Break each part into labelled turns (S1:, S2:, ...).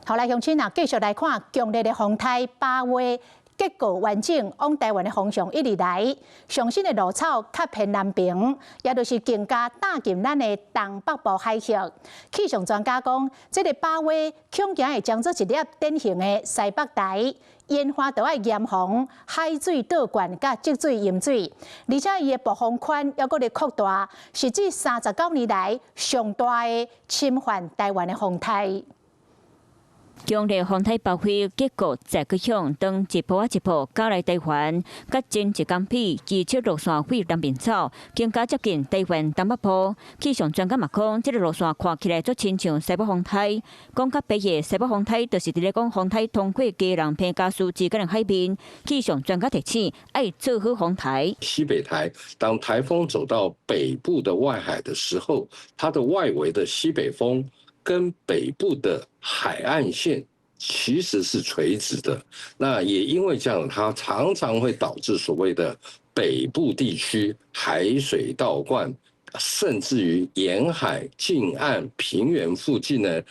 S1: 好來，鄉親啊，繼續來看強烈的風颱巴威結構完整，往台灣的方向一直來。上新的落草較偏南邊，也就是更加踏進咱的東北部海域。氣象專家講，這个巴威恐驚會將做一粒典型的西北台，沿岸都愛嚴防海水倒灌佮積水淹水，而且伊的暴風圈猶閣咧擴大，是這39年來上大的侵犯台灣的風颱。
S2: 強烈風颱巴威結構再閣響，當一波仔一波加來台灣，佮前一工比，預測路線會南邊走，更加接近台灣東北部。氣象專家嘛講，這个路線看起來足親像西北風台。講較白的西北風台，就是佇咧講風台通過基隆、屏嘉嶼之間的海面。氣象專家提醒，愛做好防台。
S3: 西北台，當颱風走到北部的外海的時候，它的外圍的西北風跟北部的海岸線其實是垂直的，那也因為這樣，它常常會導致所謂的北部地區海水倒灌，甚至於沿海近岸平原附近呢，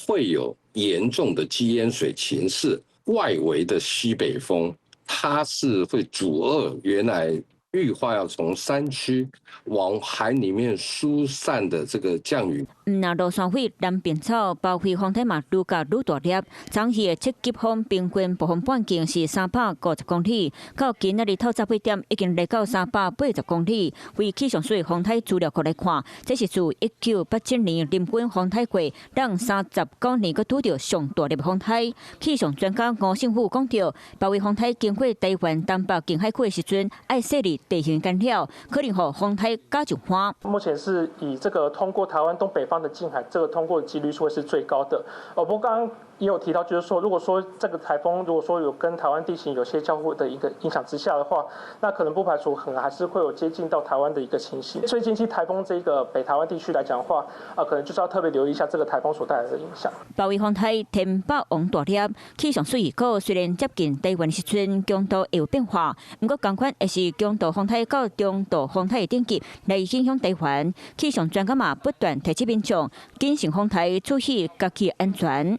S3: 會有嚴重的積淹水情勢。外圍的西北風，它是會阻遏原來預化要從山區往海裡面疏散的這個降雨。
S2: 毋但路線會南邊走，巴威風台嘛愈共愈大粒。昨昏的七級風平均暴風半徑是350公里，到今仔日透早8點已經來到380公里。為氣象署風台資料庫來看，這是自1987年林根風台過，咱39年閣拄著上大粒風台。氣象專家吳勝富講著，巴威風台經過台灣東北近海區的時陣，愛細膩地形干擾，可能予風台加上帆。
S4: 目前是以這個通過台灣東北方的近海，這個通過的幾率會是最高的。哦，不過剛剛也有提到，就是說，如果說這個颱風如果說有跟台灣地形有些交互的一個影響之下的話，那可能不排除可能還是會有接近到台灣的一個情形。所以近期颱風這個北台灣地區來講的話，啊，可能就是要特別留意一下這個颱風所帶來的影響。
S2: 巴威風台天北王大粒，氣象署預告，雖然接近台灣時陣強度會有變化，毋過仝款會是強度風台到中度風台的等級來影響台灣。氣象專家嘛不斷提醒民眾，謹慎風台，注意家己安全。